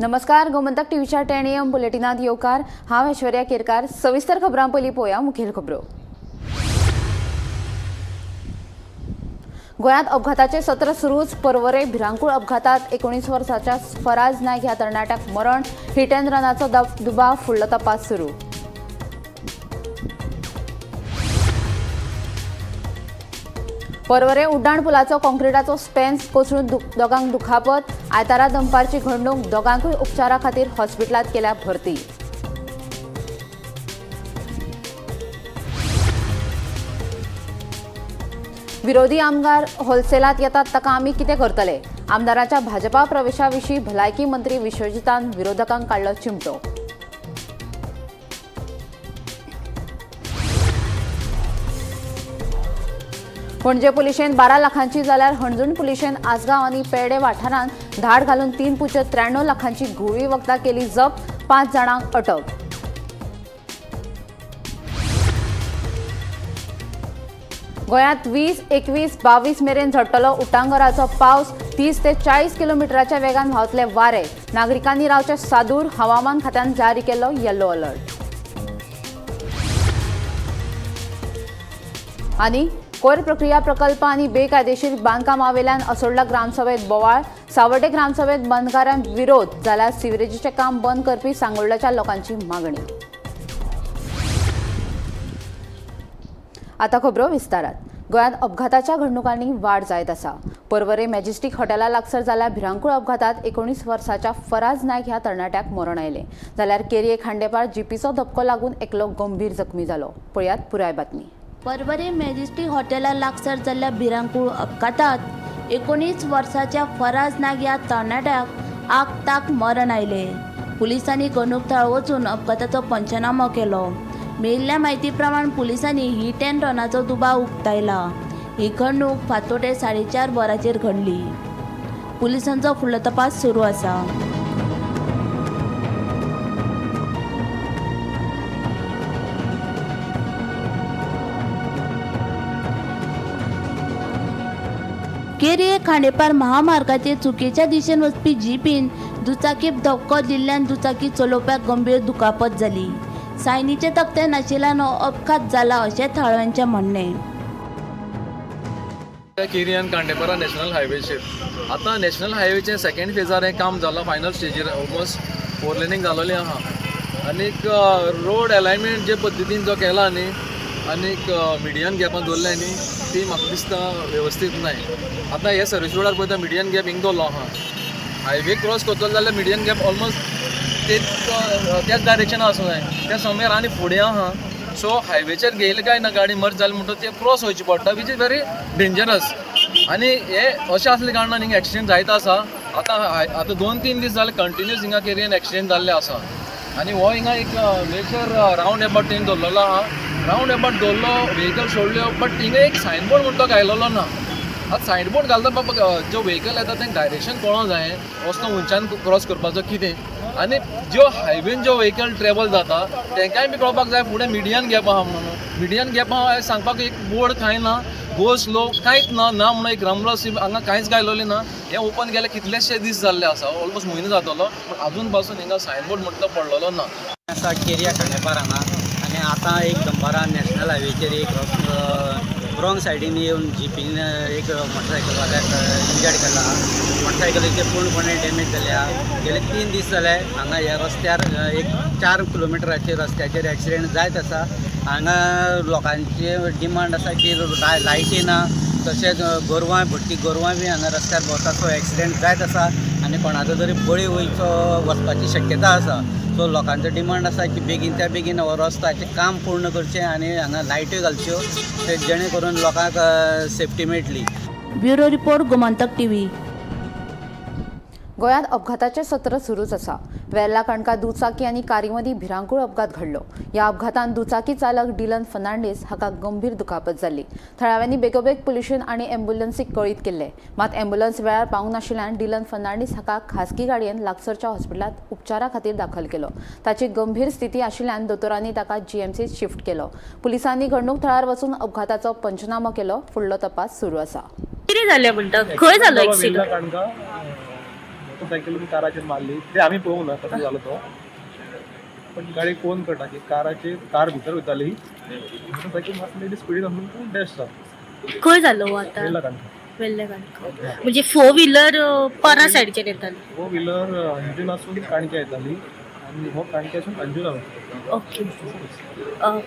नमस्कार, गोमंतक टीव्हीच्या 10 AM बुलेटिनात येवकार. हांव ऐश्वर्या केरकार. सविस्तर खबरां पयलीं पळोवया मुखेल खबरो. गोंयांत अपघाताचे सत्र सुरूच. परवरे भिरांकूळ अपघातात 19 वर्साच्या फराज नायक ह्या तरणाट्याक मरण. हिट अँड रनाचो दुबाव, फुडलो तपास सुरू. परवरे उड्डाण पुलाचो कॉन्क्रिटाचो स्पेन्स कोसळून दोगांक दुखापत. आयतारा दनपारची घडणूक. दोगांकूय उपचारा खातीर हॉस्पिटलांत केल्या भरती. विरोधी आमदार होलसेलात येतात ताका आमी कितें करतले? आमदाराच्या भाजपा प्रवेशा विशीं भलायकी मंत्री विश्वजितान विरोधकांक काडलो चिमटो. पणजे पुलिशेन 12 लाखांची जाल्यार हणजूण पुलिशेन आसगांव आनी पेडे वाठारांत धाड घालून 3.93 लाखांची घुंवळी वखदां केली जप्त. 5 जाणांक अटक. गोंयांत 20, 21, 22 मेरेन झडटलो उटांगराचो पावस. 30 ते 40 किलोमिटराच्या वेगान व्हांवतले वारे. नागरिकांनी रावचे सादूर. हवामान खात्यान जारी केल्लो येलो अलर्ट. आनी कोयर प्रक्रिया प्रकल्प आनी बेकायदेशीर बांदकामावेल्यान असोल्डा ग्रामसभेत बोवाळ. सावर्डे ग्रामसभेत बंदकारांक विरोध जाल्यार सिवरेजीचें काम बंद करपी सांगोल्डाच्या लोकांची मागणी. आता खबरो विस्तारात. गोंयांत अपघाताच्या घडणुकांनी वाड जायत आसा. परवरे मॅजेस्टीक हॉटेला लागसर जाल्ल्या भिरांकूळ अपघातात 19 वर्साच्या फराज नायक ह्या तरणाट्याक मरण आयलें, जाल्यार केरये खांडेपार जिपीचो धपको लागून एकलो गंभीर जखमी जालो. पळयात पुराय बातमी. परवरी मॅजेस्टीक हॉटेला लागसर जाल्ल्या भिरांकूळ अपघातात 19 वर्साच्या फराज नाग ह्या तरणाट्याक आगताक मरण आयलें. पुलिसांनी घडणूक थळार वचून अपघाताचो पंचनामो केलो. मेळिल्ल्या म्हायती प्रमाण पुलिसांनी हिट अँड रनाचो दुबाव उक्तायला. ही घडणूक फांतोडेर 4:30 वरांचेर घडली. पुलिसांचो फुडलो तपास सुरू आसा. केरी खांडेपार महामार्गाचेर चुकीच्या दिशेन वचपी जिपीन दुचाकीक धपको दिल्ल्यान दुचाकी चलोवप्याक गंभीर दुखापत जाली. सायनीचे तकटे नाशिल्ल्यान हो अपघात जाला अशें थळाव्यांचें म्हणणें. केरी आनी खांडेपारा नॅशनल हायवेचेर आतां नॅशनल हायवेचें सेकंड फेजार हें काम जालां. फायनल स्टेजीर, ऑलमोस्ट फोर लेनींग जालोलें आहा. आनीक रोड एलायनमेंट जे पद्दतीन जो केला न्ही, आनीक मिडियन गॅपान दवरल्या न्ही, ती म्हाका दिसता वेवस्थीत नाय. आतां हे सर्वीस रोडार पळयता, मिडियन गॅप हिंग दवरलो आहा. हायवे क्रॉस करतलो जाल्यार मिडियन गॅप ऑलमोस्ट तेच त्याच डायरेक्शनान आसूं जाय. त्या समयार आनी फुडें आहा. सो हायवेचेर घेयले काय ना गाडी मर्ज जाली म्हणटच ते क्रॉस वयची पडटा, which is very dangerous. आनी हे अशें आसले कारणान हिंगा एक्सिडेंट जायत आसा. आतां आतां 2-3 दीस जाले, कंटिन्यूस हिंगा केरयेन एक्सिडेंट जाल्ले आसा. आनी हो हिंगा एक मेजर रावंड एबाउट तेणी दवरलेलो आहा. रावंड एबाउट दवरलो, व्हेकल सोडल्यो, बट हिंगा एक सायन बोर्ड म्हणटा तो घायलेलो ना. आतां सायन बोर्ड घालता बाबा, ज्यो व्हेकल येता तेंका डायरेक्शन कळोंक जाय, रस्तो खंयच्यान क्रॉस करपाचो कितें. आनी ज्यो हायवेन ज्यो व्हेकल ट्रेवल जाता तेंकांय बी कळपाक जाय फुडें मिडियन गॅप आहा म्हणून. मिडियन गॅप आहा हें सांगपाक एक बोर्ड कांय ना, गो स्लो कांयच ना, ना म्हणून एक रमलो हांगा कांयच घायलोलें ना. हें ओपन केलें कितलेशे दीस जाल्ले आसा, ऑलमोस्ट म्हयनो जातलो, पूण अजून पासून हिंगा सायन बोर्ड म्हणटा तो पडलेलो ना. आसा केरया खांडेपार हांगा आनी आतां एक दनपारां नॅशनल हायवेचेर एक रॉंग सायडीन येवन जिपीन एक मोटरसायकलवाल्याक इंजर्ड केला. मोटरसायकलीचे पूर्णपणे डॅमेज जाल्या. गेले 3 दीस जाले, हांगा ह्या रस्त्यार एक 4 किलोमिटराचेर रस्त्याचेर एक्सिडेंट जायत आसा. हांगा लोकांची डिमांड आसा की लायटी ना, तशेंच गोरवां, भटकी गोरवां बी हांगा रस्त्यार भोंवता. सो एक्सिडेंट जायत आसा आनी कोणाचो तरी बळी वयचो वचपाची शक्यता आसा. सो लोकांचो डिमांड आसा की बेगीनच्या बेगीन हो रस्त्याचें काम पूर्ण करचें आनी हांगा लायट्यो घालच्यो, ते जेणे करून लोकांक सेफ्टी मेळटली. Bureau report, Gomantak TV. गोंयांत अपघाताचें सत्र सुरूच आसा. वेर्ला काणका दुचाकी आनी कारी मदीं भिरांकूळ अपघात घडलो. ह्या अपघातान दुचाकी चालक डिलन फर्नांडीस हाका गंभीर दुखापत जाल्ली. थळाव्यांनी बेगोबेग पुलिशेन आनी एम्ब्युलन्सीक कळीत केल्लें. मात एम्ब्युलन्स वेळार पावूंक नाशिल्ल्यान डिलन फर्नांडीस हाका खासगी गाडयेन लागसरच्या हॉस्पिटलांत उपचारा खातीर दाखल केलो. ताची गंभीर स्थिती आशिल्ल्यान दोतोरांनी ताका जीएमसीत शिफ्ट केलो. पुलिसांनी घडणूक थळार वचून अपघाताचो पंचनामो केलो. फुडलो तपास सुरू आसा. कितें जालें म्हणटा? खंय जालो एक्सिडंट? काणका. मोटरसायकलीन काराचेर मारली. ते आमी पळोवंक ना कसो जालो तो, पण गाडी कोण कळटा की काराचेर कार भितर वयताली, मोटरसायकल मातशी स्पिडीन वचून डॅश जालो. खंय जालो हो आतां? वेल्ला काणका. वेल्ले काणका. म्हणजे फोर व्हिलर परा सायडीच्यान येताली? फोर व्हिलर अंजुनासून काणक्या येताली आनी हो काणक्यासून अंजुना वयतालो. ओके.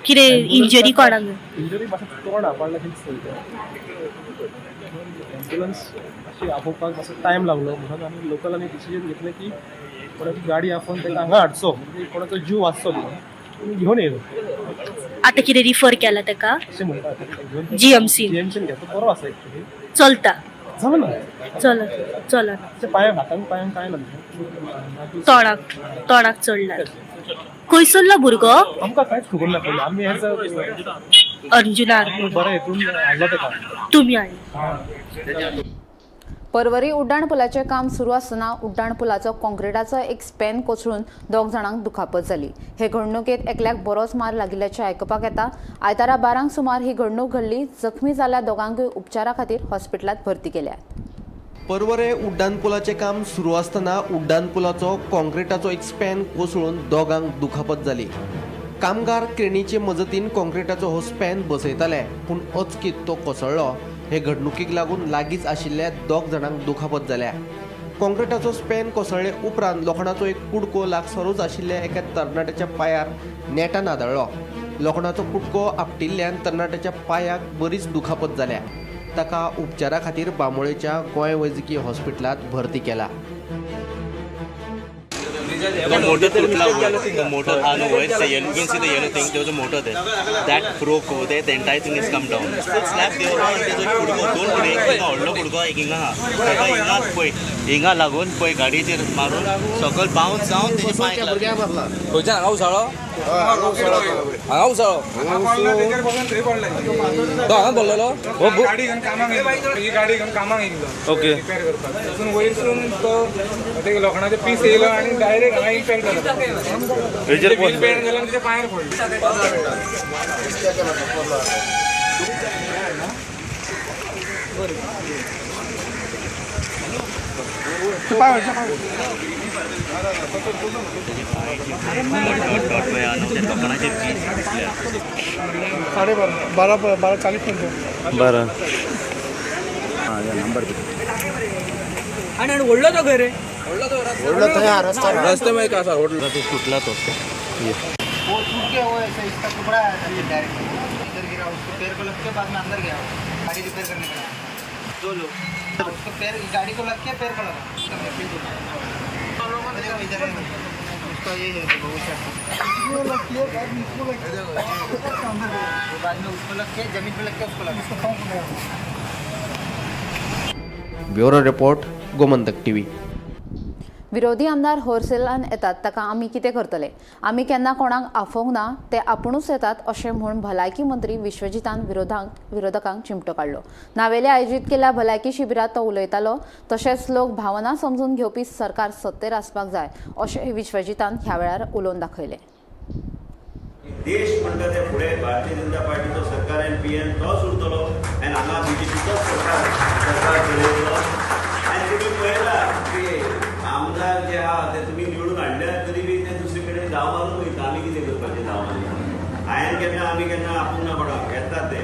कितें इंजरी कोणाक? इंजरी मातशें तोंड आपडला दिसता. ॲम्ब्युलन्स मातशी आपोवपाक मातसो टायम लागलो म्हणून आमी लोकलांनी डिसिजन घेतलें की कोणाची गाडी आपोवन ताका हांगा हाडचो, म्हणजे कोणाचो जीव वाचचो म्हणून घेवन येयलो. आतां कितें रिफर केला ताका? अशें म्हणटा घेवन GMC. जीएमसीन घेतलो. बरो आसा एक्चुली. चलता? जालें ना. चल चलना. ताच्या पांयांक, हातान पांयांक कांय ना. तोंडाक तोंडाक चडला. खंयसरलो भुरगो? आमकां कांयच खबर ना पयलीं. आमी हेच अर्जुनार. बरें हेतून हाडलो ताका. तुमी हाडलो. परवरी उड्डाण पुलाचें काम सुरू आसतना उड्डाण पुलाचो काँक्रिटाचो एक स्पॅन कोसळून 2 जाणांक दुखापत जाली. हे घडणुकेंत एकल्याक बरोच मार लागिल्ल्याचें आयकुपाक येता. आयतारा 12 सुमार ही घडणूक घडली. जखमी जाल्ल्या दोगांकूय उपचारा खातीर हॉस्पिटलांत भरती केल्यात. परवरे उड्डाण पुलाचें काम सुरू आसतना उड्डाण पुलाचो काँक्रिटाचो एक स्पॅन कोसळून दोगांक दुखापत जाली. कामगार क्रेनीचे मजतीन काँक्रिटाचो हो स्पॅन बसयताले, पूण अचकीत तो कोसळ्ळो. हे घडणुकीक लागून लागींच आशिल्ल्या 2 जाणांक दुखापत जाल्या. काँक्रिटाचो स्पॅन कोसळ्ळे उपरांत लोखणाचो एक कुडको लागसरूच आशिल्ल्या एका तरणाट्याच्या पांयार नेटान आदळ्ळो. लोखणाचो कुडको आपटिल्ल्यान तरणाट्याच्या पांयाक बरीच दुखापत जाल्या. ताका उपचारा खातीर बांबोळेच्या गोंय वैजकी हॉस्पिटलांत भरती केला. The motor तुटला वयर, the motor हा न्हू वयर, you can see the yellow thing, there was a motor there that broke over there, the entire thing has come down. Full slab देंवलो आनी तेजो एक कुडको, दोन कुडके, एक हिंगा व्हडलो कुडको, एक हिंगा आहा. ताका हिंगा पळय, हिंगा लागून पळय गाडयेचेर मारून सकयल बाउन्स जावन तेजे पांयक लागलो. खंयच्यान हांगा उसळो? हांगा उसळो तो हांगा बोल्लेलो. गाडी घेवन कामाक येयलो, ही गाडी घेवन कामाक येयल्लो ओके. रिपेर करपाक. थंयसून वयरसून तो ते लोखणाचे पीस येयलो आनी डायरेक्ट हांगा इम्पॅक्ट जालो. व्हील बेंड जालो आनी तेच्या पांयार पडलो. डॉट डॉट डॉट पळय आहा न्हू, ते लोखणाचे पीस दिसले. 12:30, 12:40. बरं. रस्ते मागीर आसा होटल तुटला तो. वो टूट गया, वो ऐसा इसका टुकड़ा आया था डायरेक्ट इधर गिरा, उसको पैर को लग के बाद में अंदर गया वो गाड़ी रिपेयर करने के लिए. दो लोग उसको पैर गाड़ी को लग के पैर को लगा. देखो इधर है, उसका ये है, देखो वो साइड वो बाद में उसको लग के जमीन पे लग के उसको लगा. Bureau report, Gomantak TV. विरोधी आमदार होलसेलान येतात ताका आमी कितें करतले? आमी केन्ना कोणाक आफोवंक ना, ते आपुणूच येतात अशें म्हूण भलायकी मंत्री विश्वजितान विरोधकांक चिमटो काडलो. नावेले आयोजीत केल्ल्या भलायकी शिबिरांत तो उलयतालो. तशेंच लोक भावना समजून घेवपी सरकार सत्तेर आसपाक जाय अशें विश्वजितान ह्या वेळार उलोवन दाखयलें. देश म्हणटा ते फुडें भारतीय जनता पार्टीचो सरकार आनी पी एम तोच उरतलो आनी हांगा बीजेपीचोच सरकार सरकार चलयतलो. आनी तुमी पळयला की आमदार जे आहा ते तुमी निवडून हाडले तरी बी ते दुसरे कडेन धांव मारून वयता. आमी कितें करपाचें धांव मारली? हांवें केन्ना आमी केन्ना आपूण ना कोणाक येतात ते,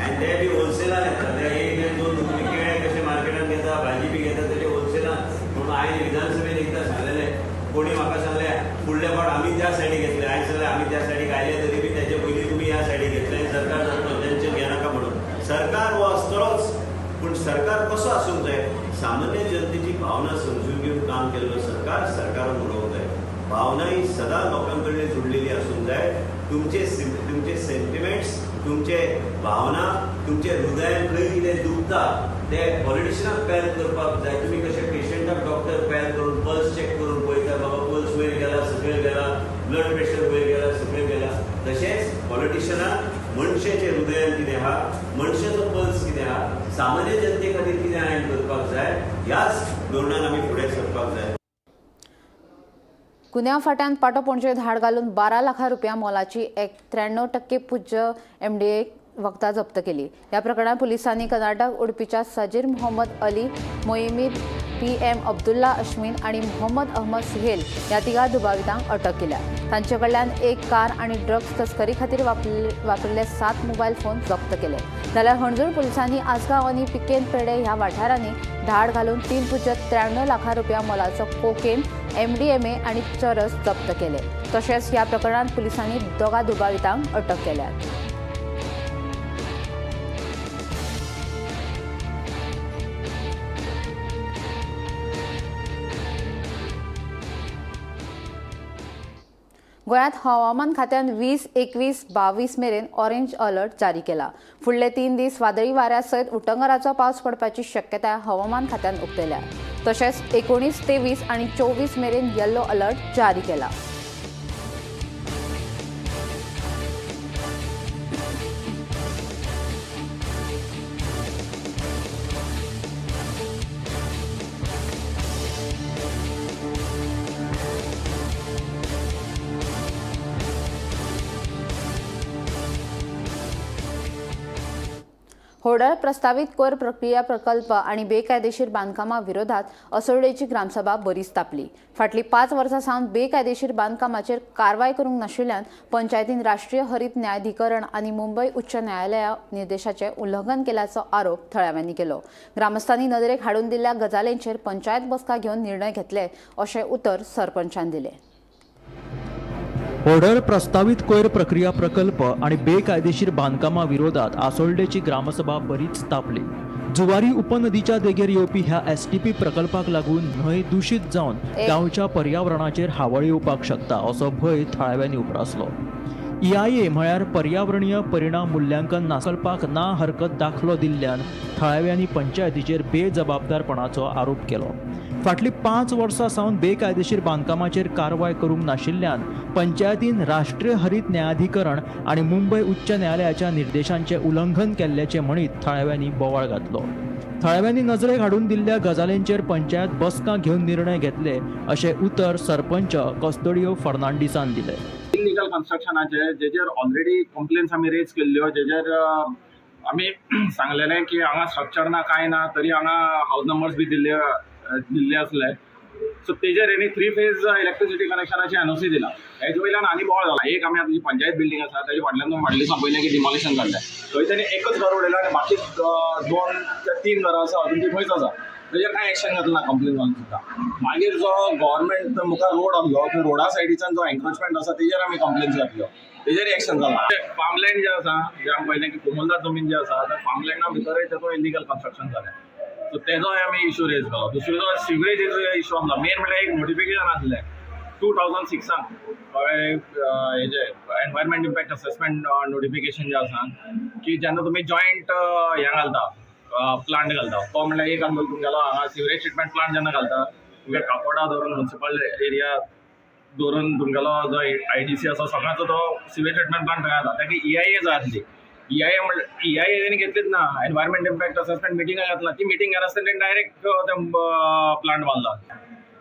आनी ते बी होलसेलान येतात. ते एक आनी दोन तुमी केळे कशे मार्केटान घेता, भाजी बी घेता तशे होलसेलान. म्हणून हांवें विधानसभेन एकदां सांगलेलें, कोणी म्हाका सांगलें फुडले फावट आमी त्या सायडीक घेतले. हांवें सांगलें आमी त्या सायडीक आयले तरी बी तेजे पयलीं तुमी ह्या सायडीक घेतले आनी सरकार जातलो, टेन्शन घेनाका म्हणून. सरकार हो आसतलोच, पूण सरकार कसो आसूंक जाय? सामान्य जनतेची भावना समजून घेवन काम केल्लो सरकार सरकार उलोवंक जाय. भावना ही सदां लोकां कडल्यान जुडलेली आसूंक जाय. तुमचे तुमचे सेंटिमेंट्स, तुमचे भावना, तुमचे हृदयान खंय कितें दुखता ते पॉलिटिशनाक पेल करपाक जाय. तुमी कशे पेशंटाक डॉक्टर पेल करून पल्स चॅक करून पळयता, बाबा पल्स वयर गेला सकयल गेला, ब्लड प्रेशर वयर गेला सकयल गेला, तशेंच पॉलिटिशनाक मनशाचे हृदयान कितें आहा, मनशाचो पल्स कितें आहा, सामान्य जनते खातीर कितें हांवें करपाक जाय, ह्याच धोरणान आमी फुडें सरपाक जाय. गुन्यांव फांट्यान पाटो पणजे धाड घालून 12 लाखां रुपया मोलाची एक 93% पूज्य एमडीए वखदां जप्त केली. ह्या प्रकरणात पुलिसांनी कर्नाटक उडपीच्या सजीर मोहम्मद अली मोईमीर, पी.एम. अब्दुल्ला अश्मीन आनी मोहम्मद अहमद सुहेल ह्या तिगां दुबावितांक अटक केल्या. तांचे कडल्यान एक कार आनी ड्रग्स तस्करी खातीर वापरिल्ले 7 मोबायल फोन जप्त केले. जाल्यार हणजूण पुलिसांनी आसगांव आनी पिकेन पेडे ह्या वाठारांनी धाड घालून 3.93 लाखां रुपया मोलाचो कोकेन, एमडीएमए आनी चरस जप्त केले. तशेंच ह्या प्रकरणात पुलिसांनी 2 दुबावितांक अटक केल्या. गोंयांत हवामान खात्यान 20, 21, 22 मेरेन ऑरेंज अलर्ट जारी केला. फुडले 3 दीस वादळी वाऱ्या सयत उटंगराचो पावस पडपाची शक्यताय हवामान खात्यान उक्तयल्या. तशेंच 19, 23 आनी 24 मेरेन येल्लो अलर्ट जारी केला. होडळ प्रस्तावित कोयर प्रक्रिया प्रकल्प आणि बेकायदेशीर बांधकामा विरोधात असोळडेची ग्रामसभा बरीच तापली. फाटली 5 वर्सां सावन बेकायदेशीर बांधकामाचेर कारवाय करूंक नाशिल्ल्यान पंचायतीन राष्ट्रीय हरित न्यायाधिकरण आनी मुंबय उच्च न्यायालया निर्देशाचें उल्लंघन केल्याचो आरोप थळाव्यांनी केलो. ग्रामस्थांनी नदरेक हाडून दिल्ल्या गजालींचेर पंचायत बसका घेवन निर्णय घेतले अशें उतर सरपंचान दिलें. होडळ प्रस्तावित कोयर प्रक्रिया प्रकल्प आणि बेकायदेशीर बांधकामा विरोधात आसोल्डेची ग्रामसभा बरीच तापली. जुवारी उपनदीच्या देगेर येवपी ह्या एसटीपी प्रकल्पाक लागून न्हंय दूषित जावन गांवच्या पर्यावरणाचेर हावळ येवपाक शकता असो भंय थळाव्यांनी उप्रासलो. ईआयए म्हळ्यार पर्यावरणीय परिणाम मुल्यांकन नासलपाक ना हरकत दाखलो दिल्ल्यान थळाव्यांनी पंचायतीचेर बेजबाबदारपणाचो आरोप केलो. फाटली 5 वर्सां सावन बेकायदेशीर बांदकामाचेर कारवाय करूंक नाशिल्ल्यान पंचायतीन राष्ट्रीय हरित न्यायाधिकरण आनी मुंबय उच्च न्यायालयाच्या निर्देशांचें उल्लंघन केल्ल्याचें म्हणीत थळाव्यांनी बोवाळ घातलो. थळाव्यांनी नजरेक हाडून दिल्ल्या गजालींचेर पंचायत बसका घेवन निर्णय घेतले अशें उतर सरपंच कस्तोडियो फर्नांडीसान दिलें. इलिगल कन्स्ट्रक्शनाचे जेचेर ऑलरेडी कंप्लेन्स आमी रेज केल्ल्यो, जेचेर आमी सांगलेलें की हांगा स्ट्रक्चर ना कांय ना तरी हांगा हावज नंबर्स बी दिल्ले आसले. सो तेजेर हेणी 3 फेज इलेक्ट्रिसिटी कनेक्शनाची एनओसी दिला. हेजे वयल्यान आनी बोवाळ जाला. एक आमी आतां जी पंचायत बिल्डींग आसा तेजे फाटल्यान फाटल्या दिसा पळयलें की डिमॉलिशन जाल्लें, थंय तेणी एकच घर उडयलां आनी बाकी 2 ते 3 घरां आसा अजून ती थंयच आसा. तेजेर कांय एक्शन घेतलें ना कंप्लेन घालून सुद्दां. मागीर जो गव्हर्मेंट मुखार रोड आसलो थंय रोडा सायडीच्यान जो एन्क्रोचमेंट आसा तेजेर आमी कंप्लेन्स घातल्यो, तेजेर एक्शन जाला. फार्मलँड जें आसा जें आमी पळयलें की कोमलदार जमीन जी आसा त्या फार्मलँडा भितरय तेजो इलिगल कन्स्ट्रक्शन जालें. सो तेजोय आमी इशू रेज केलो. दुसरो जो सिवरेजीचो इशू आसलो, मेन म्हणल्यार एक नोटिफिकेशन आसलें 2006 कळ्ळें, हेजें एनवायरमेंट इम्पॅक्ट असॅसमेंट नोटिफिकेशन जें आसा की जेन्ना तुमी जॉयंट हें घालता प्लांट घालता, तो म्हणल्यार एक आसलो तुमगेलो हांगा सिवरेज ट्रिटमेंट प्लांट जेन्ना घालता तुमगे काकोडा धरून म्युनिसिपल एरिया धरून तुमगेलो जो आयडीसी आसा सगळ्याचो तो सिवेज ट्रिटमेंट प्लांट थंय जाता. ताका ईआयए जाय आसली. ईआयए म्हणल्यार ईआयए तेणी घेतलीच ना, एनवायरमेंट इम्पॅक्ट असॅसमेंट मिटिंगां घातला, ती मिटींग घेनासतना तेणी डायरेक्ट तें प्लांट बांदला.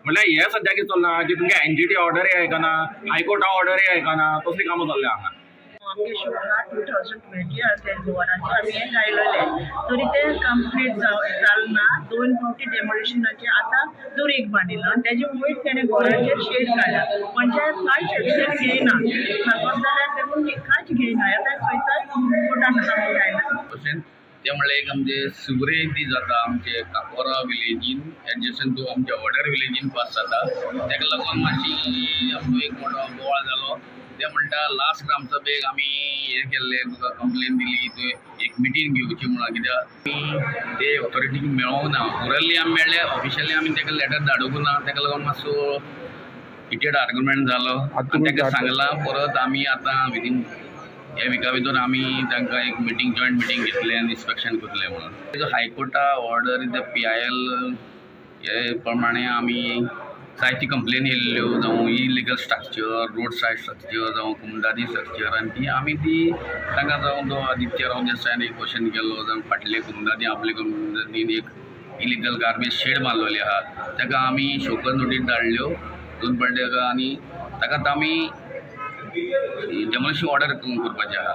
म्हणल्यार हें सद्याक कितें चल्लां की तुमगे एनजीटी ऑर्डरूय आयकना, हायकोर्टा ऑर्डरूय आयकना, तसलीं कामां चल्ल्या हांगा. आमगे शिवरा 2020 ते गोवराचो आमी हें गायलेलें तरी तें कंप्लीट जालें ना. 2 फावटी डेमोलिशनाचें आतां दुरीग बांदिल्लो आनी तेजे वयर तेणें घराचेर शेड काडला. पंचायत कांयच एक्शन घेयना, सांगत जाल्यार तेकून कांयच घेयना. आतां चोयता कोर्टान आमी गायला. तशेंच तें म्हणल्यार एक आमचे सिवरेज दी जाता आमचे काकोरा विलेजीन एडजसंट टू आमच्या वॉर्डर विलेजीन पास जाता, ताका लागून मातशी आमचो एक मोटो बोवाळ जालो. ते म्हणटा लास्ट ग्रामसभेक आमी हें केल्लें, तुका कंप्लेन दिली, तुवें एक मिटींग घेवची म्हणून, कित्याक आमी ते ऑथॉरिटीक मेळोंक ना. ओरली आमी मेळ्ळे, ऑफिशियली आमी ताका लेटर धाडूंक ना, ताका लागून मातसो हिटेड आर्ग्युमेंट जालो आनी ताका सांगलां परत आमी आतां विदीन ह्या विका भितर आमी तांकां एक मिटींग, जॉयंट मिटींग घेतले आनी इन्स्पेक्शन करतले म्हणून. हायकोर्टा ऑर्डर ते PIL हे प्रमाणे आमी जायती कंप्लेन येयल्ल्यो, जावं illegal structure, road side structure, जावं कुमदादी स्ट्रक्चर, आनी ती आमी ती तांकां जावं तो आदित्य राव देसायान एक क्वेश्चन केल्लो, जावं फाटले कुमदादी आपले कुमदादीन एक इलिगल गार्बेज शेड बांदलेली आहा, ताका आमी शोकॉज नोटीस धाडल्यो 2 फावटी ताका, आनी ताका आतां आमी डेमोलिशन ऑर्डर करपाचें आहा.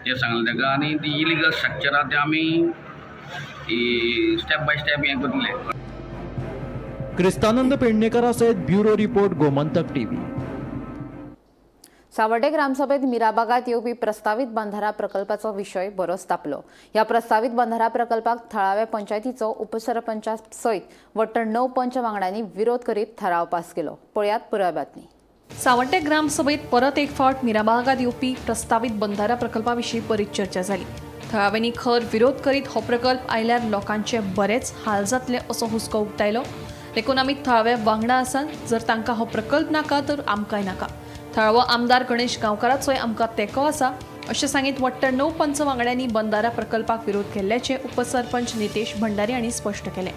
तें सांगलें ताका आनी ती इलिगल स्ट्रक्चर आहा तें आमी स्टेप बाय स्टेप हें करतले. क्रिस्तानंद पेडणेकरा सयत bureau report, Gomantak TV. Savarde ग्रामसभेत मिराबागात येवपी प्रस्तावीत बंधारा प्रकल्पाचो विशय बरोच तापलो. ह्या प्रस्तावीत बंधारा प्रकल्पाक थळाव्या पंचायतीचो उपसरपंचा सयत वट्ट 9 पंच वांगड्यांनी विरोध करीत थाराव पास केलो. पळयात पुराय बातमी. सावड्डे ग्रामसभेत परत एक फावट मिराबागात येवपी प्रस्तावीत बंधारा प्रकल्पा विशीं बरीच चर्चा जाली. थळाव्यांनी खर विरोध करीत हो प्रकल्प आयल्यार लोकांचे बरेच हाल जातले असो हुस्को उक्तायलो. देखून आमी थळाव्या वांगडा आसात. जर तांकां हो प्रकल्प नाका तर आमकांय नाका. थळावो आमदार गणेश गांवकाराचोय आमकां तेंको आसा अशें सांगीत वट्ट 9 पंच वांगड्यांनी बंधारा प्रकल्पाक विरोध केल्ल्याचें उपसरपंच नितेश भंडारी हांणी स्पश्ट केलें.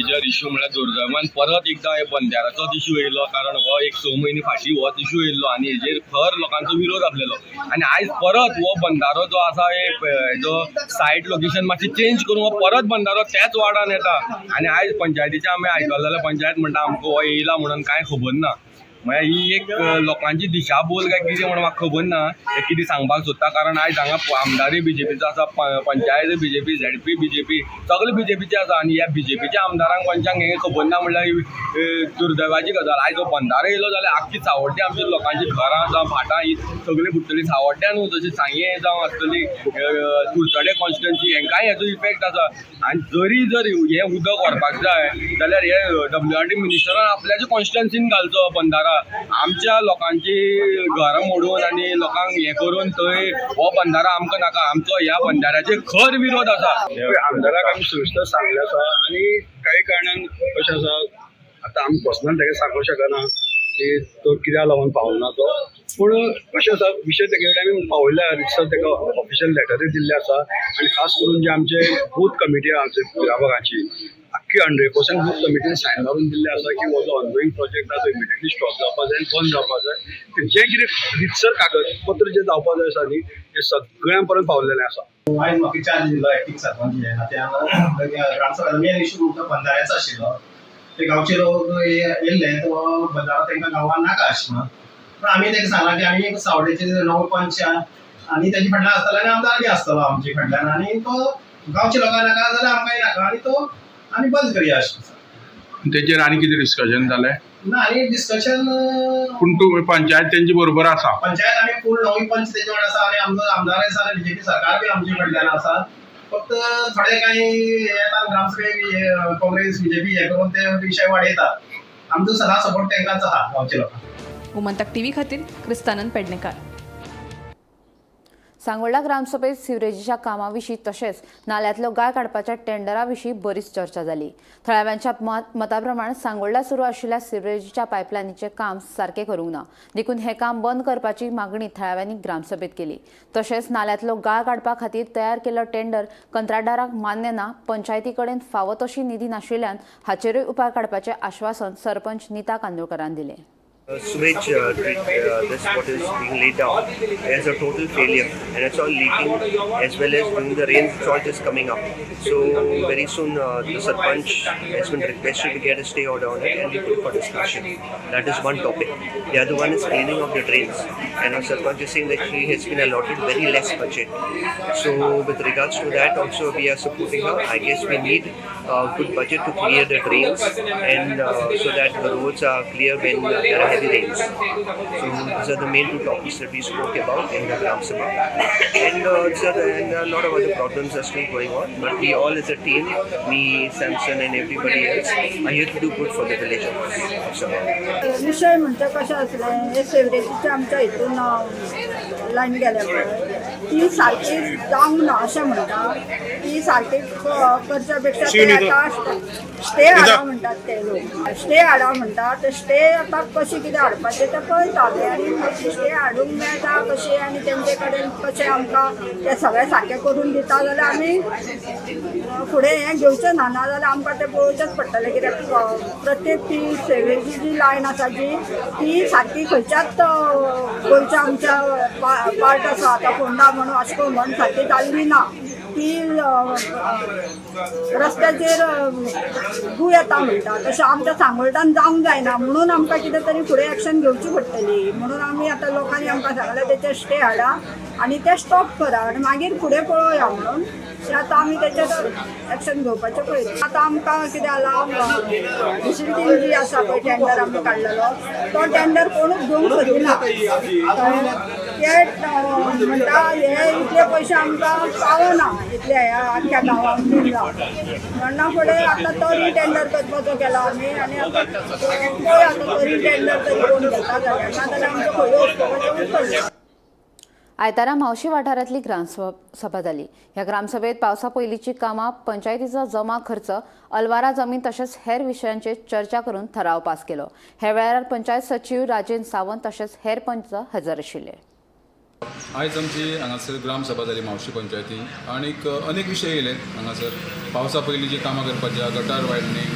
मेजर इश्यू म्हळ्यार दुर्दैवान परत एकदां हे बंधाऱ्याचोच इश्यू येयलो, कारण हो एक 6 म्हयने फाटीं होच इश्यू येयल्लो आनी हेजेर खर लोकांचो विरोध आसलेलो. आनी आयज परत हो बंधारो जो आसा हेजो सायट लोकेशन मातशी चेंज करून हो परत बंधारो त्याच वार्डान येता. आनी आयज पंचायतीचें आमी आयकलें जाल्यार पंचायत म्हणटा आमकां हो येयला म्हणून कांय खबर ना. म्हळ्यार ही एक लोकांची दिशाभूल काय कितें म्हणून म्हाका खबर ना, हे कितें सांगपाक सोदता. कारण आयज हांगा आमदारूय बीजेपीचो आसा, पंचायत बीजेपी, झेडपी बीजेपी, सगळे बीजेपीचे आसा. आनी ह्या बीजेपीच्या आमदारांक पंचांक हें खबर ना म्हणल्यार ही दुर्दैवाची गजाल. आयज हो बंधारो येयलो जाल्यार आख्खी सावड्डे आमच्या लोकांची घरां जावं भाटां ही सगळीं बुडटलीं. सावड्ड्या न्हू, तशी सांगें जावं आसतली, कुडचडे कॉन्स्टिट्युएन्सी, हेंकांय हेजो इफेक्ट आसा. आनी जरी जर हें उदक व्हरपाक जाय जाल्यार हे डब्ल्यू आर डी मिनिस्टरान आपल्याच्या कॉन्स्टिट्युएन्सीन घालचो बंधारा. आमच्या लोकांची घरां मोडून आनी लोकांक हें करून थंय हो बंधारा आमकां नाका. आमचो ह्या बंधाऱ्याचेर खर विरोध आसा. आमदाराक आमी सविस्तर सांगलें आसा आनी काही कारणान कशें आसा, आतां आमी पर्सनल ताका सांगूंक शकना की तो कित्याक लागून पावना तो, पूण कशें आसा विशय तेगे कडेन आमी पावयल्या, रितसर ताका ऑफिशियल लेटरूय दिल्ले आसा. आनी खास करून जे आमचे बूथ कमिटी आहा आमचे मिराबागाची, आख्खी 100% बूथ कमिटीन सायन मारून दिल्ले आसा की हो जो ऑनगोईंग प्रोजेक्ट आहा तो इमिडिएटली स्टॉप जावपा जाय आनी बंद जावपा जाय. जें कितें रितसर कागदपत्र जें जावपा जाय आसा न्ही, तें सगळ्यां पर्यंत पावलेलें आसा. आयज म्हाका चार्ज दिलो एक्टींग सरपंच हे नात्यान. ग्रामसभा मेन इशू म्हणटा बंधाऱ्याचो आशिल्लो. ते गांवचे लोक येयल्ले, तो बंधारो तांकां गांवान नाका आशिल्लो. पूण आमी तांकां सांगलां की आमी सावडेचे 9 पंच आनी तेजे फाटल्यान आसतलो आनी आमदार बी आसतलो आमचे फाटल्यान, आनी तो गांवच्या लोकांक नाका जाल्यार आमकांय नाका आनी तो आमी बंद करया अशें. तेचेर आनी कितें डिस्कशन जालें? ना, आनी डिस्कशन. पूण तूं पंचायत तेंचे बरोबर आसा? पंचायत आमी फूल 9 पंच तेजे वांगडा आसा आनी आमचो आमदार आसा आनी बीजेपी सरकार बी आमचे कडल्यान आसा. फक्त थोडे काही येता ग्रामसभेक काँग्रेस बीजेपी हे करून ते विशय वाडयतात. आमचो सदां सपोर्ट तांकांच आहा गांवच्या लोकांक. गोमंतक टीव्ही खातीर क्रिस्तानंद पेडणेकार. सांगोल्डा ग्रामसभेत सिवरेजीच्या कामाविशीं तशेंच नाल्यांतलो गाळ काडपाच्या टेंडरा विशीं बरीच चर्चा जाली. थळाव्यांच्या मताप्रमाण सांगोल्डा सुरू आशिल्ल्या सिवरेजीच्या पायपलायनीचें काम सारकें करूंक ना, देखून हें काम बंद करपाची मागणी थळाव्यांनी ग्रामसभेत केली. तशेंच नाल्यांतलो गाळ काडपा खातीर तयार केल्लो टेंडर कंत्राटदाराक मान्य ना, पंचायती कडेन फावो तशी निधी नाशिल्ल्यान हाचेरूय उपाय काडपाचें आश्वासन सरपंच निता कांदोळकरान दिलें. Sewage this what is being laid down is a total failure, and it's all leaking, as well as during the rain it's all just coming up. So very soon the sarpanch has been requested to get a stay order on it and we put it for discussion. That is one topic. The other one is cleaning of the drains, and our sarpanch is saying that she has been allotted very less budget. So with regards to that also we are supporting her. I guess we need a good budget to clear the drains and so that the roads are clear when there are heavy rains. So these are the main two topics that we spoke about in the Gram Sabha. And a lot of other problems are still going on. But we all as a team, me, Samson and everybody else, are here to do good for the village of Sabha. विशय म्हणजे कशें आसलें, हे सिवरेजीचे आमच्या हितून line गेल्या पळय, ती सारकी जावंक ना अशें म्हणटा. ती सारकी करच्या पेक्षा ते आतां स्टे हाडा म्हणटात. ते लोक स्टे हाडा म्हणटा. ते स्टे आतां कशें कितें हाडपाचें तें पळयता ते, आनी स्टे हाडूंक मेळटा कशें आनी तेंचे कडेन कशें आमकां ते सगळें सारकें करून दिता जाल्यार आमी फुडें हें घेवचें ना, ना जाल्यार आमकां तें पळोवचेंच पडटलें. कित्याक प्रत्येक ती सिवरेजी जी लायन आसा जी, ती सारकी खंयच्याच गोंयच्या आमच्या पार्ट आसा आतां, फोंडा म्हणून, वास्को म्हण, सारकी जाल्ली ना. ती रस्त्याचेर गू येता म्हणटा, तशें आमच्या सांगोल्डान जावंक जायना म्हणून आमकां कितें तरी फुडें एक्शन घेवची पडटली. म्हणून आमी आतां लोकांनी आमकां सांगलें तेचेर स्टे हाडा आनी तें स्टॉप करा आनी मागीर फुडें पळोवया म्हणून. ते आतां आमी तेचेर एक्शन घेवपाचें पळयता. आतां आमकां कितें जालां, डिसिल्टींग जी आसा पळय टेंडर आमी काडलेलो तो टेंडर कोणूच घेवंक सोदिना. ते म्हणटा हे इतले पयशे आमकां पावना इतले ह्या आख्ख्या गांवांक म्हणना फुडें आतां तो रिटेंडर करपाचो केला आमी आनी आतां पळय आतां तो रिटेंडर तरी कोण घेता जाल्यार, नाजाल्यार आमचो खंय वचपाचें उरतलें. आयतारा म्हावशी वाठारांतली ग्रामसभा जाली. ह्या ग्रामसभेत पावसा पयलींची कामां, पंचायतीचो जमा खर्च, अल्वारा जमीन तशेंच हेर विशयांचेर चर्चा करून ठराव पास केलो. ह्या वेळार पंचायत सचीव राजेंद्र सावंत तशेंच हेर पंच हजर आशिल्ले. आयज आमची हांगासर ग्रामसभा जाली म्हावशी पंचायतीन आनीक अनेक विशय येयले हांगासर. पावसा पयलीं जी कामां करपाची आहा, गटार वायडनींग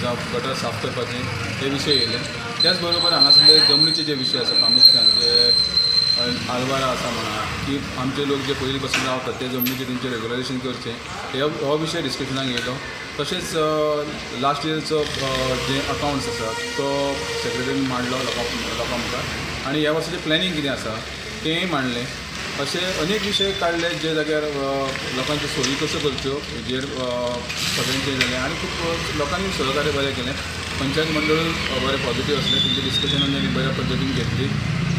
जावं गटार साफ करपाचें, हे विशय येयले. त्याच बरोबर हांगासरले जमनीचे जे विशय आसा, प्रामुख्यान जे आलवारा आसा म्हणा की आमचे लोक जे पयलीं पासून रावतात ते जमनीचे तेंचें रेगुलायजेशन करचें, हे हो विशय डिस्कशनाक येयलो. तशेंच लास्ट इयरचो जे अकावंट्स आसा तो सेक्रेटरीन मांडलो लोकां मुखार आनी ह्या वर्साचें प्लॅनिंग कितें आसा तेंय मांडलें. अशे अनेक विशय काडले जे जाग्यार लोकांच्यो सोयी कश्यो करच्यो हेजेर सगळ्यांचें जालें आनी खूब लोकांनी सहकार्य बरें केलें. पंचायत मंडळ बरें पॉझिटीव आसलें, तेंच्या डिस्कशनान तेणी बऱ्या पद्दतीन घेतली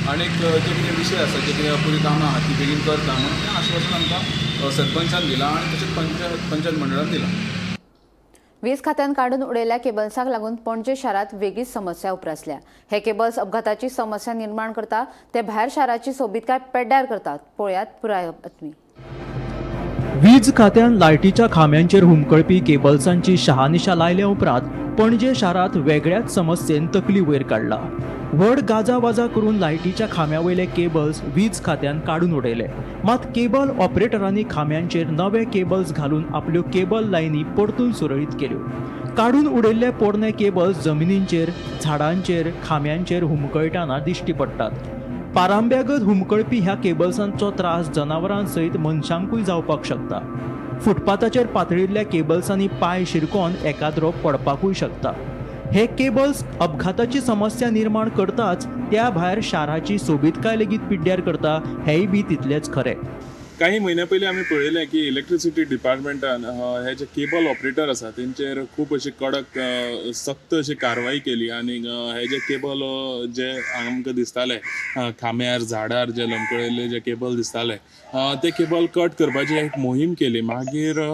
आनीक जे कितें विशय आसा, जे कितें अपुरी कामां आहा ती बेगीन करता म्हणून तें आश्वासन आमकां सरपंचान दिलां आनी तशेंच पंचायत मंडळान दिलां. वीज खात्यान काडून उडयल्ल्या केबल्साक लागून पणजे शारांत वेगळीच समस्या उप्रासल्या. हे केबल्स अपघाताची समस्या निर्माण करता, ते भायर शाराची सोबीतकाय पेड्ड्यार करतात. पळयात पुराय बातमी. वीज खात्यान लायटीच्या खांब्यांचेर हुमकळपी केबल्सांची शहानिशा लायल्या उपरांत पणजे शारांत वेगळ्याच समस्येन तकली वयर काडला. व्हड गाजावाजा करून लायटीच्या खांब्या वयले केबल्स वीज खात्यान काडून उडयले, मात केबल ऑपरेटरांनी खांब्यांचेर नवे केबल्स घालून आपल्यो केबल लायनी परतून सुरळीत केल्यो. काडून उडयल्ले पोरणे केबल्स जमिनींचेर, झाडांचेर, खांब्यांचेर हुमकळटाना दिश्टी पडटात. पारांब्यागत हुमकळपी ह्या केबल्सांचो त्रास जनावरां सयत मनशांकूय जावपाक शकता. फुटपाथाचेर पातळिल्ल्या केबल्सांनी पांय शिरकोन एकाद्रो पडपाकूय शकता. हे केबल्स अपघाताची समस्या निर्माण करताच, त्या भायर शाराची सोबीतकाय लेगीत पिड्ड्यार करता, हेंय बी तितलेंच खरें. काही म्हयन्या पयलीं आमी पळयलें की इलेक्ट्रिसिटी डिपार्टमेंटान हे जे केबल ऑपरेटर आसा तेंचेर खूब अशी कडक, सक्त अशी कारवाई केली आनी हे जे केबल जे आमकां दिसताले, खांब्यार झाडार जे लमकळिल्ले जे केबल दिसताले, ते केबल कट करपाची एक मोहीम केली. मागीर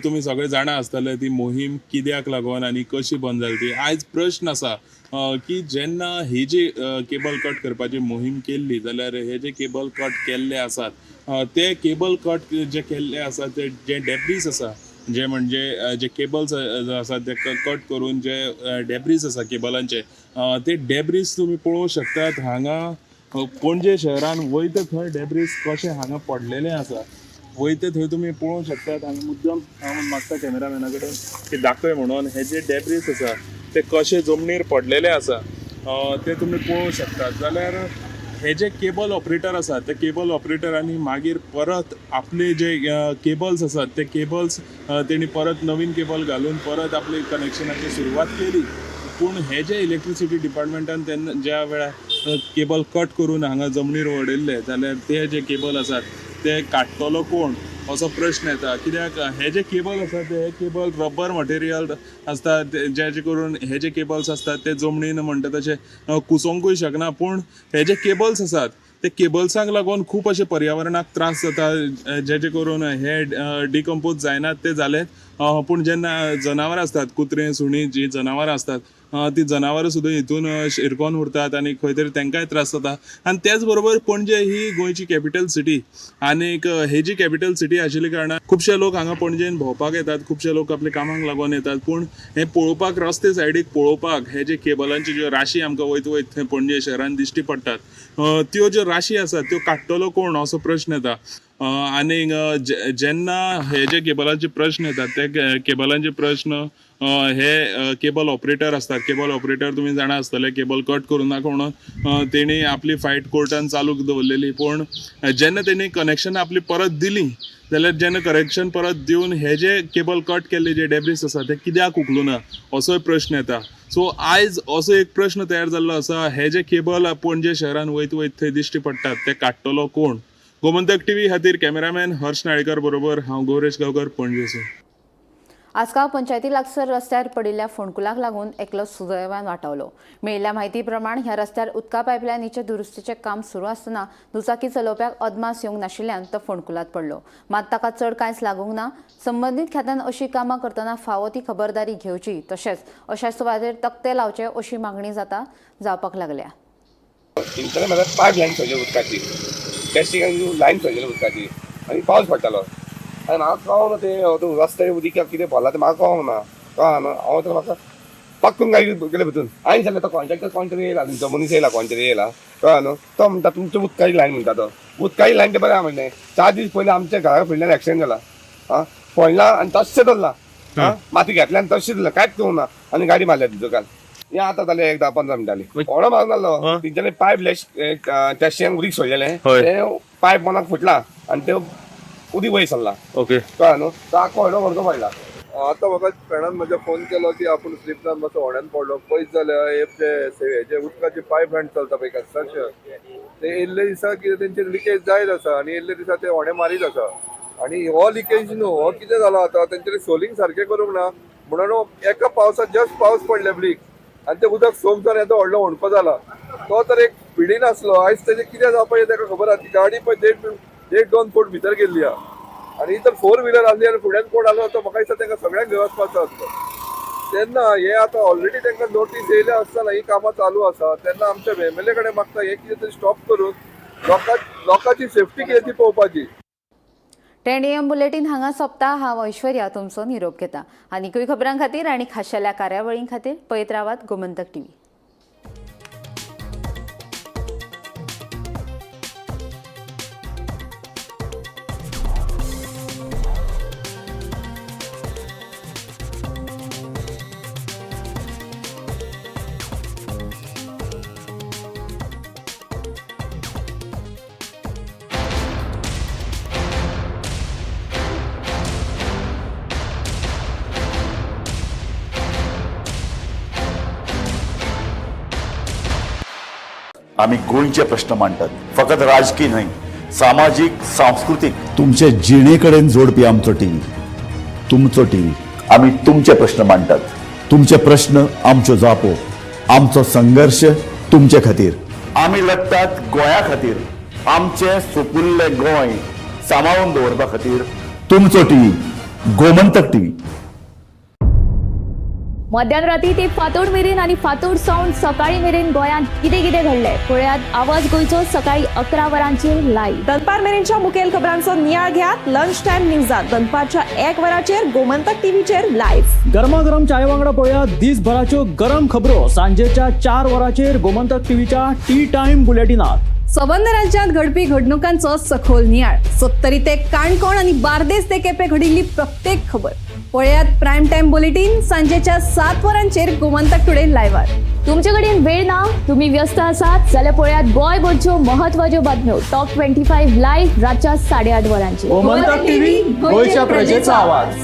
तुमी सगळे जाणा आसतले ती मोहीम कित्याक लागून आनी कशी बंद जाली ती. आयज प्रश्न आसा की जेन्ना ही जी केबल कट करपाची मोहीम केल्ली जाल्यार हे जे केबल कट केल्ले आसात, ते केबल कट जे केल्ले आसात ते जे डेब्रीस आसा, जे म्हणजे जे केबल्स आसात ते कट करून जे डेब्रीस आसा केबलांचे, ते डेब्रीस तुमी पळोवंक शकतात. हांगा पणजे शहरान वयता थंय डेब्रीस कशे हांगा पडलेले आसा, वयता थंय तुमी पळोवंक शकतात. हांगा मुद्दम हांव मागता कॅमेरामॅना कडेन की दाखय म्हणून, हे जे डेब्रीस आसा ते कशे जमनीर पडलेले आसा ते तुमी पळोवंक शकतात. जाल्यार हे जे केबल ऑपरेटर आसात ते केबल ऑपरेटरांनी मागीर परत आपले जे केबल्स आसात ते केबल्स तेणी परत नवीन केबल घालून परत आपले कनेक्शनाची सुरवात केली. पूण हे जे इलेक्ट्रिसिटी डिपार्टमेंटान तेन्ना ज्या वेळार केबल कट करून हांगा जमनीर उडयल्ले जाल्यार ते जे केबल आसात ते काडटलो कोण असो प्रश्न येता. कित्याक हे जे केबल आसात ते हे केबल रबर मटेरियल आसता, जे करून हे जे केबल्स आसतात ते जमनीन म्हणटा तशे कुसोंकूय शकना. पूण हे जे केबल्स आसात ते केबल्सांक लागून खूब अशे पर्यावरणाक त्रास जाता, जेचे करून हे डिकम्पोज जायनात ते जालेत. पूण जेन्ना जनावरां आसतात, कुत्रे सुणी जी जनावरां आसतात ती जनावरां सुद्दां हितून शिरकोन उरतात आनी खंय तरी तांकांय त्रास जाता. आनी त्याच बरोबर पणजे ही गोंयची कॅपिटल सिटी आनीक ही जी कॅपिटल सिटी आशिल्ल्या कारणान खुबशे लोक हांगा पणजेन भोंवपाक येतात, खुबशे लोक आपल्या कामाक लागून येतात. पूण हें पळोवपाक रस्ते सायडीक पळोवपाक हे जे केबलांची ज्यो राशी आमकां वयत वयत थंय पणजे शहरान दिश्टी पडटात, त्यो ज्यो राशी आसात त्यो काडटलो कोण असो प्रश्न येता. आनीक जेन्ना हे जे केबलांचे प्रश्न येतात ते केबलांचे प्रश्न हे केबल ऑपरेटर आसतात. केबल ऑपरेटर तुमी जाणा आसतले, केबल कट करूं नाका म्हणून तेणी आपली फायट कोर्टान चालू दवरलेली. पूण जेन्ना तेणी कनेक्शन आपली परत दिली जाल्यार जेन्ना करेक्शन परत दिवन हे जे केबल कट केल्ले जे डेब्रीस आसा ते कित्याक उखलूना असोय प्रश्न येता. सो आयज असो एक प्रश्न तयार जाल्लो आसा, हे जे केबल पणजे शहरान वयत वयत थंय दिश्टी पडटात ते काडटलो कोण? गोमंतक टीव्ही खातीर कॅमेरामॅन हर्ष नाळेकर बरोबर हांव गौरेश गांवकर, पणजेसून. आसगांव पंचायती लागसर रस्त्यार पडिल्ल्या फोंडकुलाक लागून एकलो सुदैवान वाटावलो. मेळिल्ल्या म्हायती प्रमाण ह्या रस्त्यार उदका पायपलायनीचे दुरुस्तीचें काम सुरू आसतना दुचाकी चलोवप्याक अदमास येवंक नाशिल्ल्यान तो फोंडकुलांत पडलो. मात ताका चड कांयच लागूंक ना. संबंदीत खात्यान अशी कामां करतना फावो ती खबरदारी घेवची, तशेंच अशा सुवातेर तकटे लावचे अशी मागणी जावपाक लागल्या. पायप लायन सोडली उदकाची, टेस्टिंग लायन सोडलेली उदकाची आनी पावस पडटालो आनी म्हाका कळोंक ना तें रस्त्यार उदीक कितें भरलां तें म्हाका कळोंक ना. कळना न्हू हांव तर म्हाका पक्कून गाडी गेले भितून आनी सांगलें तो कॉन्ट्रेक्टर कोण तरी येयला, तुमचो मनीस येयला, कोण तरी येयला. कळ्ळा न्हू, तो म्हणटा तुमची उदकाची लायन म्हणटा, तो उदकाची लायन तें बरें आहा म्हणलें. 4 दीस पयलीं आमच्या घरा फुडल्यान एक्सिडंट जाला, आं पडला आनी तश्शें दवरला, आं माती घातल्या आनी तश्शें दवरला, कांयच करूंक ना आनी गाडी मारल्या तिचो काल. हें आतां जालें 1 10-15 मिनटांनी होडो मारून जालो. तेंच्यांनी पायप टेस्टिंगाक उदीक सोडलेलें, तें पायप मनाक फुटला आनी तें उदीक वयर सरला. ओके, कळ्ळा न्हू, तो आख्खो व्हडलो व्हडलो पडला. आतां म्हाका फ्रेंडान म्हज्या फोन केलो की आपूण स्लीप जावन मातसो होड्यान पडलो. पयस जाल्यार हे उदकाचे पायप लायन चलता पळय कन्स्ट्रक्शन, ते येयल्ले दिसा कितें तेंचे लिकेज जायत आसा आनी येयल्ले दिसा ते होणे मारीत आसा. आनी हो लिकेज न्हू, हो कितें जाला आतां तेंच्यांनी सोलिंग सारकें करूंक ना म्हणून एका पावसात जस्ट पावस पडले ब्लीक आनी तें उदक सोक जावन येदो व्हडलो होणको जाला. तो तर एक स्पिडीन आसलो, आयज तेजें कितें जावपाचें ताका खबर आसा. ती गाडी पळय 1.5-2 फूट भितर गेल्ली आहा आनी तर 4 व्हिलर आसली आनी फुड्यान कोण आलो तो म्हाका दिसता तांकां सगळ्यांक घेवन वचपाचो आसलो. तेन्ना हे आतां ऑलरेडी तांकां नोटीस येयल्या आसतना ही कामां चालू आसा, तेन्ना आमच्या एमएलए कडेन मागता हें कितें तरी स्टॉप करून लोकांची सेफ्टी कितें ती पळोवपाची. 10 AM bulletin हांगा सोंपता. हांव ऐश्वर्या तुमचो निरोप घेता. आनीकूय खबरां खातीर आनी खाशेल्या कार्यावळीं खातीर पळयत रावात गोमंतक टीव्ही. आमी गोंयचे प्रश्न मांडटात, फकत राजकीय न्हय, सामाजीक, सांस्कृतीक, तुमचे जिणे कडेन जोडपी आमचो टीव्ही, तुमचो टीव्ही. आमी तुमचे प्रश्न मांडटात, तुमचे प्रश्न आमच्यो जापो, आमचो संघर्श तुमचे खातीर. आमी लढटात गोंया खातीर, आमचें सुपुल्लें गोंय सांबाळून दवरपा खातीर. तुमचो टीव्ही, गोमंतक टीव्ही. मध्यान राती ते फातोड मेरेन आनी फातोड सावन सकाळी मेरेन गोंयांत कितें कितें घडलें पळयात आवाज गोंयचो सकाळी 11 वरांचेर लायव्ह. दनपार मेरेनच्या मुखेल खबरांचो नियाळ घेयात लंच टायम न्यूजात दनपारच्या 1 वरांचेर गोमंतक टीव्हीचेर लायव्ह. गरमागरम चाय वांगडा पळयात दिसभराच्यो गरम खबरो सांजेच्या 4 वरांचेर गोमंतक टीव्हीच्या टी टायम बुलेटिनात. सबंद राज्यांत घडपी घडणुकांचो सखोल नियाळ, सत्तरी ते काणकोण आनी बार्देस ते केपें घडिल्ली प्रत्येक खबर पळयात प्रायम टायम बुलेटीन सांजेच्या 7 वरांचेर गोमंतक टुडे लायव्हार. तुमचे कडेन वेळ ना, तुम्ही व्यस्त आसात जाल्यार पळयात गोंयभरच्यो महत्वाच्यो बातम्यो टॉप 25 लायव्ह रातच्या 8:30 वरांचेर. गोमंतक टीव्ही, गोंयच्या प्रजेचा आवाज.